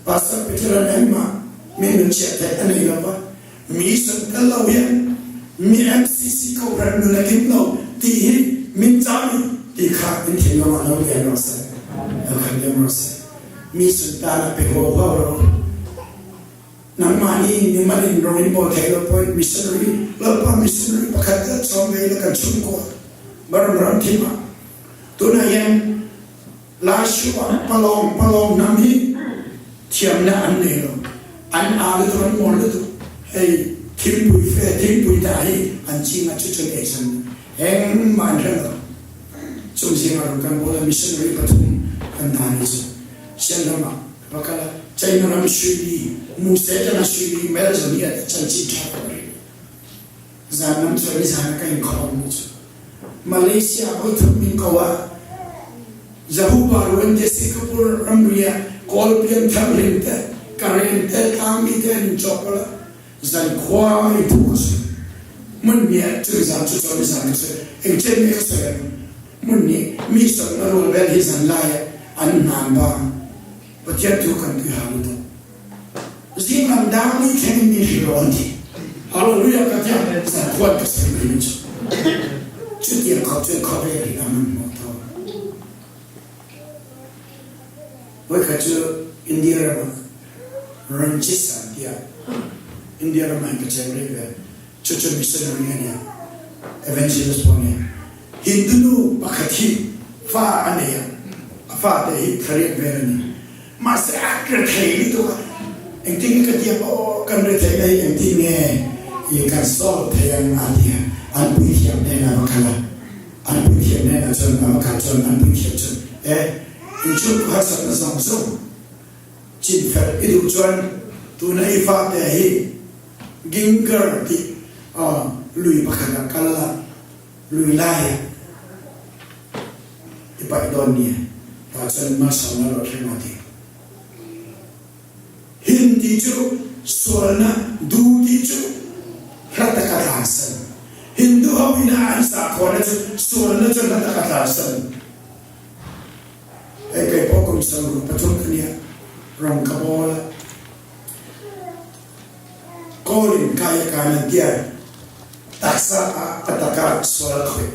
Pastor Peter-a'n engmah min nun chhiat theih a nei lo va, mission tel lo hian mi MCC Kohhran nun a kim lo tih hi min chau ni tih kha in thinlungah lo lian rawh se, lo khan liam rawh se. Mission tana pe huau huau rawh u. Nangmahni mimal in rawng in bawl thei lo pawhin missionary, Lalpa missionary pakhat tal chawm ve ila kan chhungkua Baram ram thim ah tunah hian Laishu ah Palawng Palawng hnam hi thiamna an nei lo an aa lutuk an mawl lutuk hei thingpui fe thingpui dah hi an ching a chu chuan ei san engmah an hre lo chung zingah rawn kan bawl a missionary pathum kan dah ni chu Sian ramah Va kal a, China ram suimi, Muse tana suimi Melzoni a ti chanchin tha ko rih. Zan lam chuan nizan ah ka inkhawm mi cu Malaysia voi thum min ko ah Johor Bahru an ti Singapore ramri ah Kawl pianthar lim te Karen te tlangmi te an in cawk ko la zan khua i thu ka sui. Mun ni ah cu zan cu cawn nizan ka sui. Engchen mi ka sui an mun nih mi son na rual bel hi zan lai ah an hnan bang Pathian thu kan tui hau lutuk. Zinglam dang ni thleng in min hrilh rawh an ti. Hallelujah ka tiah zan khuan ka sui mai ni cu. Cutiang khop cun khawvel hi a man hmuh tawn. Voikhat cu India ram ah Ranjitsan tiah India ram ah hin ka cheng rih ve. Cucu missionary an i evangelist pawl nih Hindu nu pakhat hi fa a nei ah a fate hi thariat vel an i mahse a rethei lutuk a engtin nge ka tiang aw kan rethei na hi engtin nge i kan solve thei ang a ti a an puithiam hnenah va kal a an puithiam hnenah cun a va kal cun an puithiam cun e inchungkhar harsatna zong zong cinfel i duh cun tuna i fate hi Ginger ti lui pakhat ah kal ah lui lai ah i paih dawn ni ta cun malsawm na lawt hrim ti. Hin ti cu sualnak du ti cu hlat a tlan san. Hindu ho ina an sakhua na cu sualna cu hlat a tlan san. Hei kei pawh kum 63 ka nia rong ka bawl ah Kawl in kai a kai nan tiah taksa ah a tak ah sual a khoih.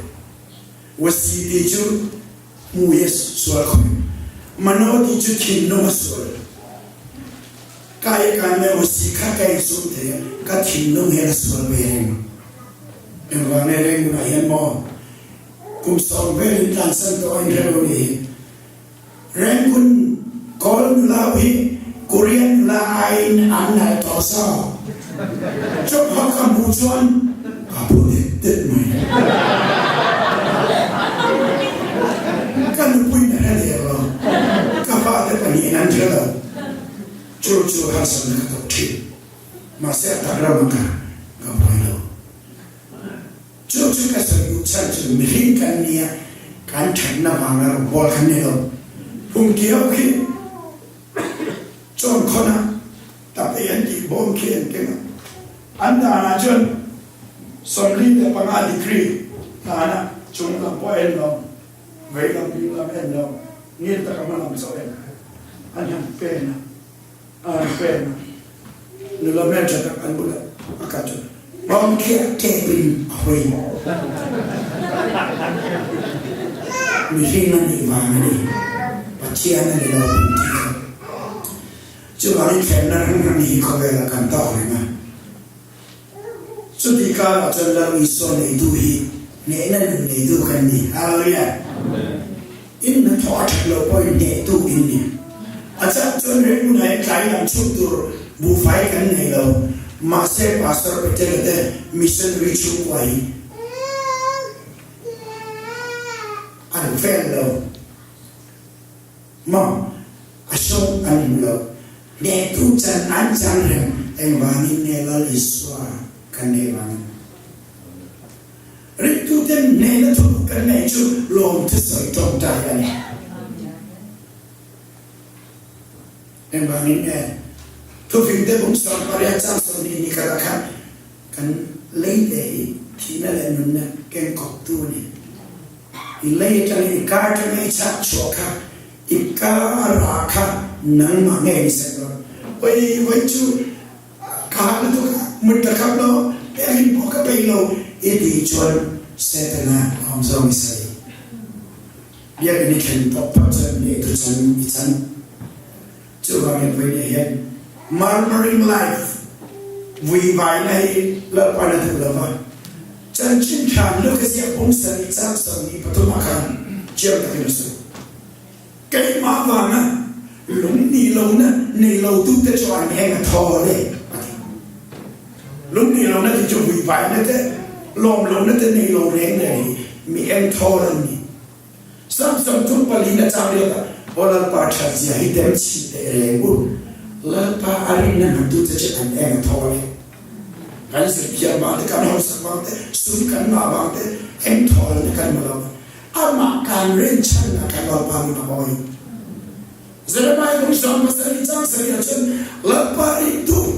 Wasi ti cu hmui a sual khoih. Mano ti cu thinlung a sual. Kai a kai me wasi kha kai zum te ka thinlung he a sual ve reng. Engvang ne reng ah hian maw kum sawm vel in tlansan to in relo ni hi Rangoon Kawl nula hi Korean nula aiin an nalh tawh zawk. Chawhma ka hmuh chuan ka phu det det mai. Ka nupui na hre der lo. Ka fate pahnihin an hre lo. Chu chu harsatna ka tawk thin. Mahse a tak ram ah ka ka buai lo. Chu chu ka sawi duh chhan chu mihring kan nia kan thatna vanga rawngbawl kan ni lo. Phungki ho khi chawn khawn ah tap ei an tih bawm khi an keng a, an dan ah chuan 45 degree dan ah chung lam pawh en lo, vei lam ding lam en lo, ngil taka hma lam chauh en an han pen a. An pen a, nula hmeltha tak an bulah a kal chu bawm khiah tep in a hawi. Mihring a nih vang a ni, Pathian a ni lo kan ti kha. Chuvangin thlemna hrang hrang hi khawvelah kan tawk reng a. Chuti karah chuan Lal Isua neitu hi hnehna nun neitu kan ni. Hallelujah! In hnathawh a that loh pawhin hnehtu in ni. A chang chuan rilru hnaih tlai lam chhuk tur buhfai kan nei lo. Mahse Pastor Petera te missionary chhungkua hi an fel lo. Maw? A sawng an hmu lo. Hnehtu chan an chang reng. Engvangin nge Lal Isua kan neih vangin? Ringtuten hnehna thuruk kan neih chu lawm thusawi tawngtai a ni. Engvangin nge Thufingte bung 18 chang 20 ni khat ah khan kan leite hi thihna leh nunna kengkawptu a ni. I lei atangin i kar atangin i chhak chhuah kha i kar ah kha nangmah ngei ni sek lo. Oi voi chu ka hah lutuk a, mut ka khap lo, engin pawh ka peih lo i ti chuan Setana awm zawng i sawi. Biakinn i thlen tawh phawt chuan hnehtu chan i chan. Chuvangin vawiin ah hian murmuring life, vuivaina hi Lalpa'n a duh lova, chanchin tha Luka ziak pum sarih chang 23 ah khan chiang takin a sawi. Keimah vanga lung nih lohna nei lotute chu an eng a thawl e, a ti. Lung nih lohna tih chu vuivaina te, lawm lohna te nei lo reng reng hi mi eng thawl an ni. Sam 34 na chang riat ah, Aw Lalpa that zia hi tem chih teh reng u, Lalpa a rinna hmantu che chu an eng a thawl e. Kan zirthiam vang te, kan hausak vang te, sum kan ngah vang te, eng thawl na kan ma lo. Amah kan rin chhan ah kan Lalpa nun a awi. Jeremiah kong 17 chang sarih ah cun Lalpa rin duh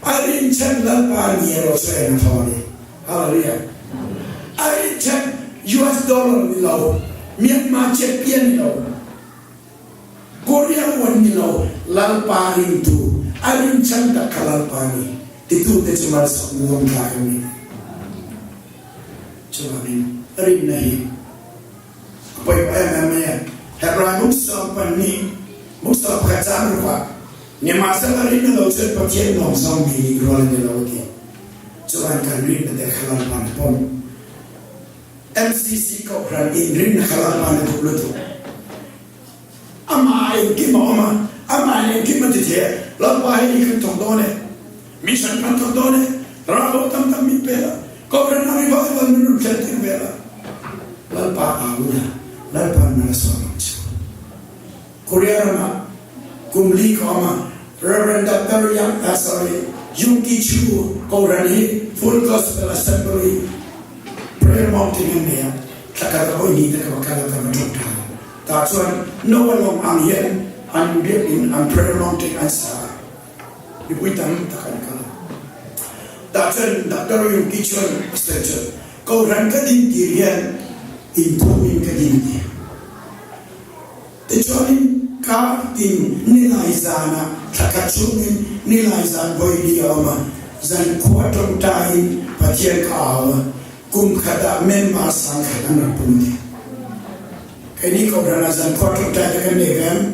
a rin chan Lalpa ni erawh cu eng a thawl e. Hallelujah. A rin chan US dollar ni lo, Myanmar kyat pia ni lo, Korea won ni lo, Lalpa ringtu a rin chan tak kha Lalpa ni titu te cu malsawm na dong tlak an ni. Cubangin rinna hi A poi pah em em mai a. Hebrai bung 12 bung 11 caan ruk ah Nimahsela rin na lo cun Pathian lawng zong mi nih rual an i lo a ti. Cuan kan rin na te kha Lalpa na pom. MCC kohhran in rin na kha Lalpa na duh lutuk. Amah engkim a awm a, amah in engkim a ti thei a, Lalpa hei kan thawk dawn e, mission kan thawk dawn e, ralho tam tam min pe la, kohhran ah revival min rawn thlen tir ve la. Lalpa au la, Lalpa'n mal a sawm ang chu. Korea ramah kum li ka awm a, Rev. Doctor Yang, ah sorry, Yungki Chu kohhran hi Full Gospel Assembly Prayer Mountain an nei a, thla khat a vawi hnih te ka va kal a, ka va ṭawngṭai. Tah chuan Noah lawng ang hian an biakinn, an prayer mountain an sa a, mipui tam tak an kal a. Tah chuan Doctor Yungki chuan a sawi chuan, Kohhran ka din tir hian inthawmin ka din tir. Tichuanin kar tin nilai zanah thla khat chhungin nilai zan vawi li a awm a, zankhua tawngtaiin Pathian ka au a, kum khatah member 10,000 an rak pum thei. Keini Kohhranah zankhua tawngtai te kan nei ve ang.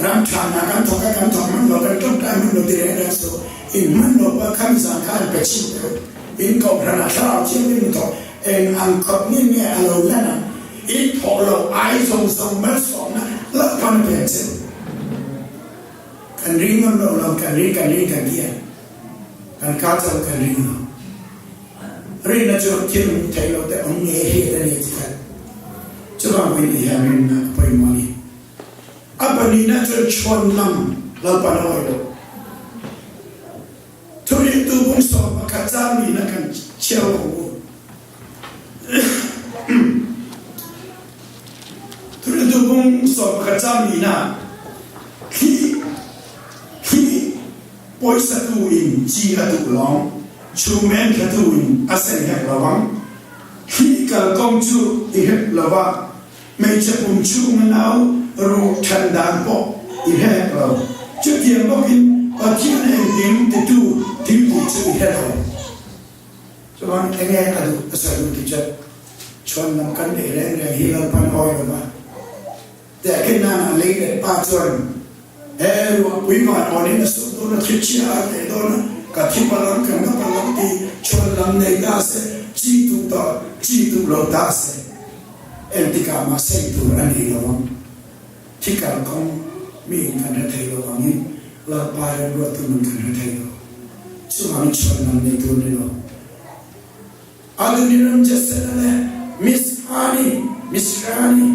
Ram thanah kan thawk a, kan thawk hman lo, kan tawngtai hman lo ti reng reng suh. In hman lo pawh khami zan kha an pe chhin deuh. In Kohhranah thlarau thianghlim in thawk eng ang khawp nge nge a lo lan ang. In thawh lo ai zawng zawng malsawmna Lalpan a pek che. Kan ring ngam lo lo, kan ring kan ring kan ti a, kan ka chauh kan ring lo. Rinna chu thil hmuh theih loh te awm ngei hriat a ni ti khat. Chuvang pawhin i hian rinna a pawimawh a ni. A pahnihna chuan chhuan lam Lalpan a awih loh. Thuriltu bung 11 chang nihna kan chhiar ang u. Thuriltu bung 11 chang nihna thli thli Pawisa tu in chi a duh lawng, chhum en thla tu in a seng hek lo ang. Thli kal kawng chu i hrep lo a, hmeichhe pum chhunga nau ruh than dan pawh i hre hek lo. Chutiang bawkin Pathian engkim titu thil tih chu i hre lo. Chuan enge a duh a sawi duh tih chu chhuan lam kan neih reng reng hi Lalpan awi lo va. Tehkhin nana lei leh pa chuan he ruahpui van awnin a suk dawn a, thli chhia a tleh dawn a, ka thi palh ang, ka na palh ang tih chhuan lam nei ta se, chi tuh tawh, chi tuh lo ta se, engtikah mah sei tur a nei lo ang. Thi kal kawng mi in kan hre thei lo angin Lalpa remruattu nun kan hre thei lo. Chuvangin chhuan lam nei tur ni lo. Adoniram Judson-a leh Miss Hani Misrani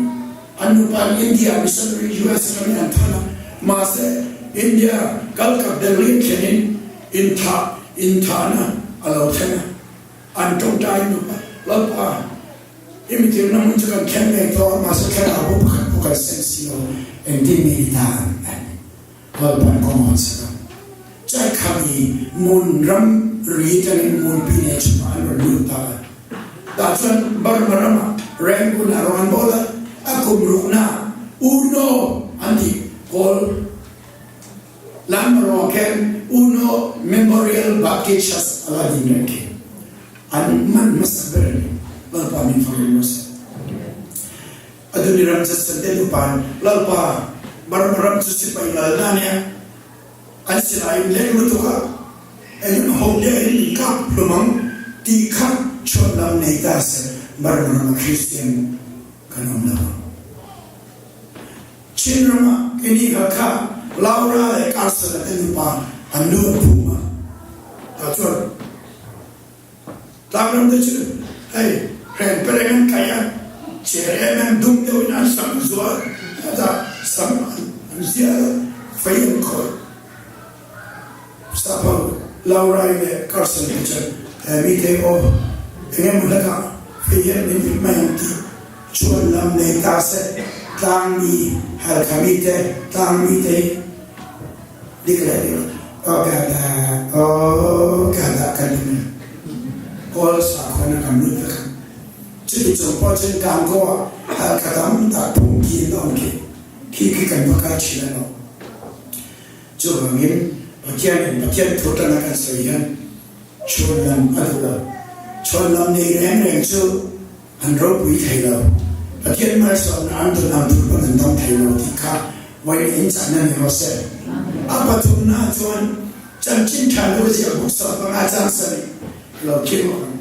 an nupa in India missionary US ramin an thawn a, mahse India kalkap Delhi thlenin inthah inthahna a lo thleng a, an tawngtai nupa Lalpa i mitirna hmun chu kan thleng ngei tawh a, mahse thlarau bo pakhat pawh kan seng si lo, engtin nge i tan an Lalpan kawng hawn sak a. Chaikhami Ngun ram ri atangin Ngunpi nei chungah an rawn lut ta a. Tah chuan Burma ramah Rangoon a rawn bawl a, a kum rukna Uno an tih kawl lam rawng khen Uno Memorial Baptist Church a la din reng khi. An man hmasa ber a ni. Lalpa min fak ring rawh se. Adoniram Judson te nupain Lalpa Burma ram chu sipai lalna a nia. An silai in leng lutuk a, eng ho nge in min kap hlum ang tih kha chhuat lam nei ta se Burma rama Kristian kan awm lo ang. Chin rama Kenny kha kha Laura leh Carson-a te nupa an nu an phum a, tah chuan Tlangram te chu hei hren pereng an kaih a, cher em em dum deuhin an sam zual a, sam an zial a, fei an khawih. Sap ho Laurai leh Carson te chuan he mite aw eng emaw hlekah fei hian min vit mai ang tih chuan lam nei ta se tlang mi Halkha mite tlang mite hi Dik leh dik lo. Aw ka dah, aw ka dah kan ti mai. Kawl sakhuana kan lut vek ang. Chuti chung pawh chuan Kankaw ah halkha tam tak phung khi an awm khi, khi khi kan va kal thin a lo. Chuvangin Pathian in Pathian thu tana kan sawi hian chhuanlam a duh lo. Chhuanlam nei reng reng chu An ropui thei lo. Pathian malsawmna an dun ang tur pawn an dawng thei lo tih kha vawiin in chahna ni rawh se. A pathumna chuan chanchin tha lu ziah buk 15 chang sarih lo thil rawh ang.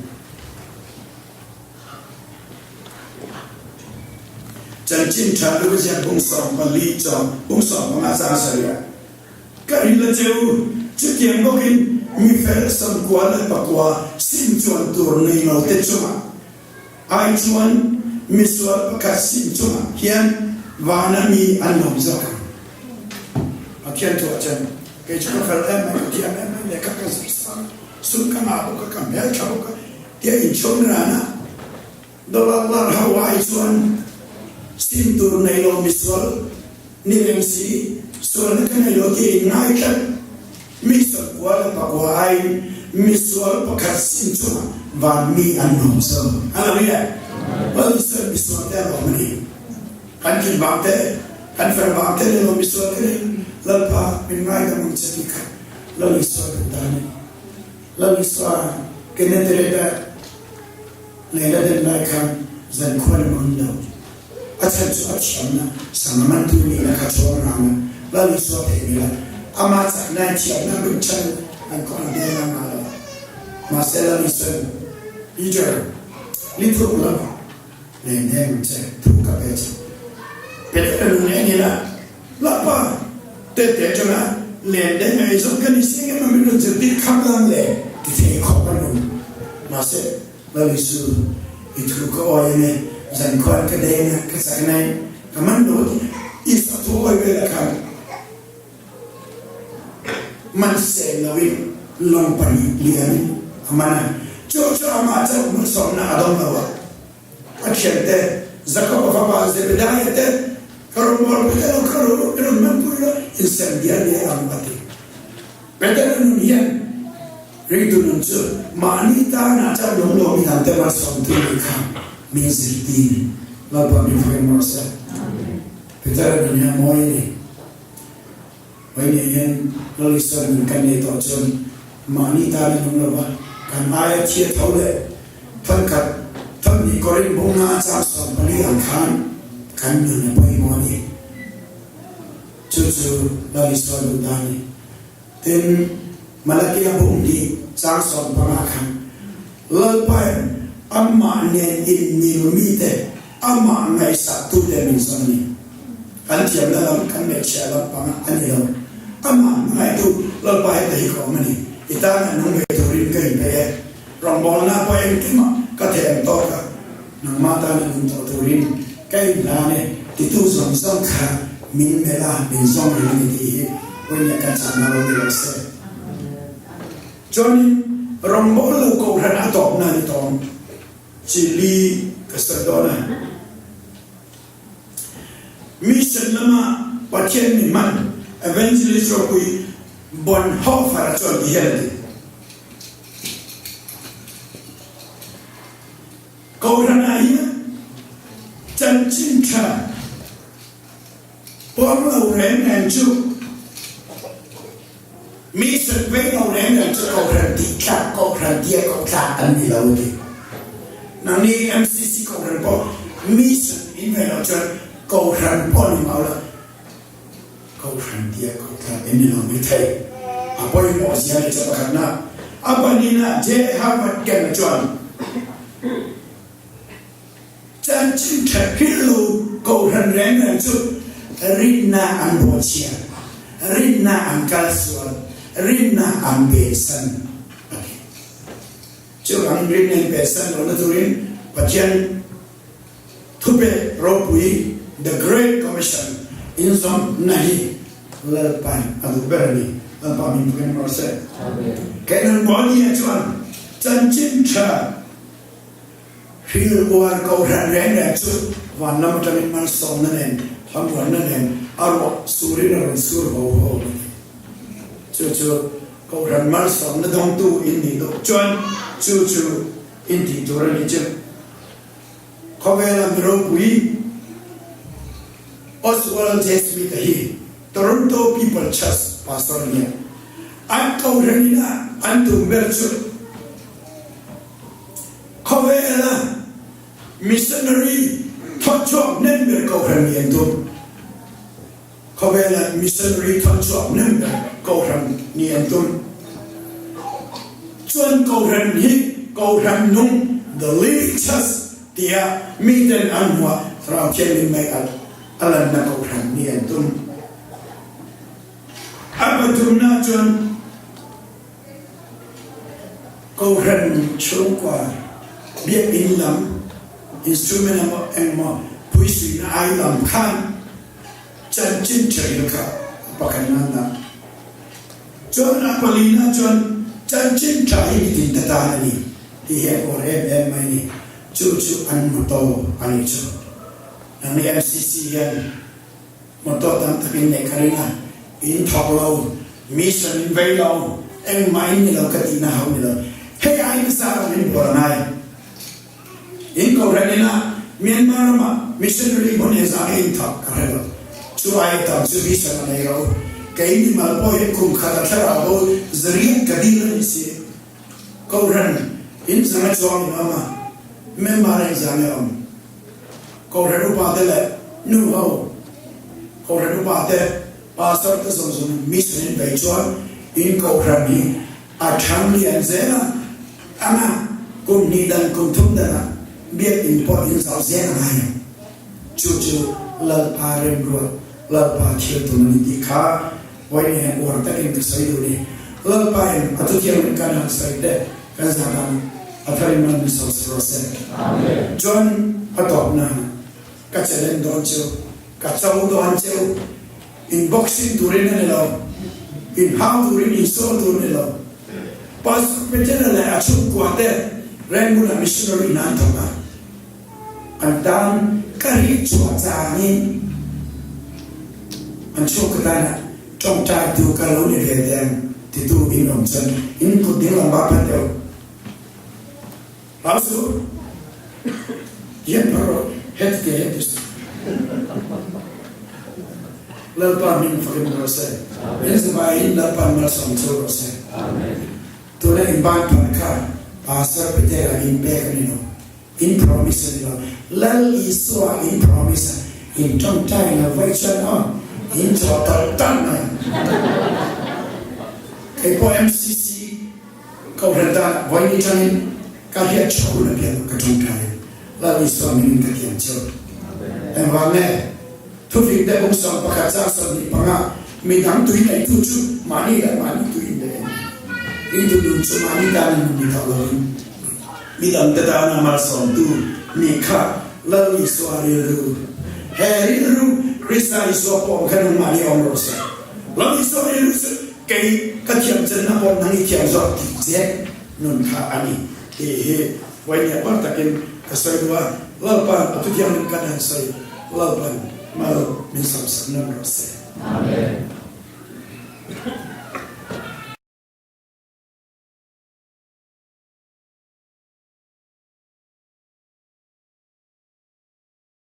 Chanchin tha lu ziah bung 14 chawng bung 15 chang sarih ah Ka rin la che u, chutiang bawkin mi fel 99 sim chuan tur nei lo te chungah ai chuan mi sual pakhat sim chungah hian vana mi an lawm zawk ang. Pathian thuah chuan, Kei chu ka fel em mai, ka thiam em mai, lehkha ka zir sang, sum ka ngah bawk a, ka hmeltha bawk a, tia inchhung rana Dollar lar ho ai chuan sim tur nei lo misual ni reng si, sualna ka nei lo tih in ngai tlat. Mi 99 aiin misual pakhat sim chungah van mi an lawm zo. Hallelujah! Lal Isuan misual te a lawm a ni. Kan kin vang te, kan fer vang te ni lo misual te ni Lalpa min ngaidam ang che tih kha Lal Isua duh dan a ni. Lal Isua Keneteret-a Lei la den lai khan zankhua lam an lo. A chhan chu a thiamna sangha mantu nihna kha chhawng rang a, Lal Isua theih mel a, amah chaknain thiamna min chhan an kawh an deng a ngah lo. Mahse Lal Isuan, Peter, ni thuk lamah len deng ang che, thu ka pe che. Peter a lung leh nila, Lapa, tete atanga len deng a ei zawng ka ni seng em a min rawn zirtir kham lang le ti thei khawp a nung. Mahse, Lal Isu, i thu ka awi ang e, zankhuan ka deng a, ka chak nai, ka man lo ti Isua thu awi velah khan man seng loin lawng pahnih lianin a man a, chu chu amah chauh hmuhsawmna a dawng lo a, a thiante Jakob-a fapa Zebedaia te, Ka rawngbawlpui te lo kha i rawn manpui rawh, insem dial dial ang a ti. Petera nun hian Ringtu nun chu mahni tana chauh lawm lo mi dangte malsawmtu nih kha min zirtir. Lalpa min hruai mawrh se. Petera nun hi a mawi a ni. Vawiin hian Lal Isua nun kan nei tawh chuan mahni tana nung lova kan aia thia tho leh thankhat thamhnih Korin bunga chang 14 ang khan kan nun a pawimawh a ni. Chu chu Lal Isua duh dan a ni. Tin, Malakia bung hi chang 15 khan Lalpain amah nen inmil mite, amah ngaihsaktute min zawn a ni. Kan thiamna lam, kan ngaihchhiah lam panga a ni lo. Amah hmangaihtu Lalpa heta hi ka awm a ni. I tana nung ve turin ka inpeih e. Rawngbawlna pawh engkimah ka theh ang tawk a, nangmah tana nung tawh turin ka inhlan e titu zawng zawng kha min melh a, min zawng reng a ni tih hi vawiin kan chahna lo ni rawh se. Chuanin rawngbâwl lo kohhran a tawpna a ni tawh ang. Chi li ka sawi dawn a. Mission lama Pathian mi hman Evangelist ropui Bonhoeffer-a chuan ti hian a ti. Kohhranah hian chanchin tha pawm lo reng reng chu mi sut vei lo reng reng chu Kohhran tih tlak, Kohhran tia koh tlak an ni lo a ti. Nangni MCC Kohhran pawh mi sut in vei loh chuan Kohhran pawh ni mau lo. Kohhran tia koh tlak in ni lo mai thei. A pawimawh zia leh chu pakhatna a pahnihna J. Harvard Kemp chuan Chanchin tha hrilh Kohhran reng reng chu rinna an bawhchhia, rinna an kalsual, rinna an pensan a ti. Chuvangin rinna in pensan lohna turin Pathian Thupek ropui The Great Commission inzawmna hi Lalpain a duh ber a ni. Lalpa min phuken rawh se. Kenan Body-ah chuan chanchin tha hril uar kohhran reng reng chu van lam atangin malsawmna nen, thlamuanna nen a ruah surin a rawn sur ho ho a ni. Chu chu kohhran malsawmna dawngtu in nih duh chuan chu chu in tih tur a ni chu. Khawvela mi ropui Oswald J. Smith-a hi Toronto People Church pastor a nia. An kohhran ina an tum ber chu khawvela missionary thawchhuak hnem ber kohhran ni an tum. Khawvela missionary thawchhuak hnem ber kohhran ni an tum. Chuan kohhran hi kohhran nung, the living church, tia miten an hmuah Thlarau Thianghlim mai a lanna kohhran ni an tum. A pathumna chuan kohhran chhungkua biakinn lam instrument emaw engmaw puisuihna ai lam khan Chanchin ṭha kha a pakhat nan dah. Chuan a palina chuan chanchin ṭha hi mi tin ta tan a ni tih hi a uar em em mai a ni. Chu chu an motto a ni chu. Nangni MCC hian motto tam takin neih ka ring a, in thawk lo, mission in vei lo, engmah in ni lo ka tihna ho ni lo. Hei aiin nasa ram in bual a ngai. In kohhran ina Myanmar rama missionary hmun he zah in thak ka hre lo. Chu aia tam chu mission a nei ro. Kei mimal pawh hian kum khat a thlarau bo zariat ka dil a ni si. Kohhran in zang a chuang in awm a, Myanmar a in zang e awm. Kohhran upa te leh nu ho, kohhran upa te, pastor te zawng zawng in mission in vei chuan in kohhran hi A thang lian zel a, anga kum hnih dan kum thum danah biakinn pawh in zau zel a ngai ang. Chu chu Lalpa remruat, Lalpa thil tum a ni tih kha vawiin hian uar takin ka sawi duh ni. Lalpa in a thuthiam in kan han sawi te kan zah dan a tharin man min sawi sak rawh se. Chuan a tawpna ka challenge dawn chu, ka cho dawn cheu. In boxing turin a ni lo, in hau turin, in sawl tur a ni lo. Pastor Petera leh a chhungkua te Rangoon-ah missionary hna an thawk a, an tan ka ri chhuah changin an chhungkaw tana tawngtaitu ka lo ni ve teh ang titu in awm chuan in kut ding lam bak phat deuh. Hlau suh, hian phar rawh, heti teh heti suh. Lalpa hming fakin rawh se. In zavaiin Lalpa'n malsawm cheu rawh se. Tuna in ban phar kha Pastor Petera in pek a ni lo, in promise a ni lo. Lal Isua in promise a, in tawngtai lo vaih chuan aw, in chaw talh talh mai. Kei pawh MCC Kohhran tan vawiin atangin ka hriat tha hun apiang ka tawngtai Lal Isua hmingin ka tiang cheu. Engvang nge? Thufik te bung 11 chang 25 midang tui neihtu chu mahni leh mahni tui in leh in in tu nun chu mahni tan in nun ni tawh lovin midang te tana malsawmtu nih kha Lal Isua rilru he rilru Krista Isua pawh kha nangmahni awm rawh se. Lal Isua rilru chu Kei ka thiam chenna pawh nang i thiam zawk tih che nun kha a ni tih hi Vawinia par takin ka sawi duh a, Lalpa'n a thuthiangin kan han sawi, Lalpa'n mal min sawmsak nan rawh se. Amen.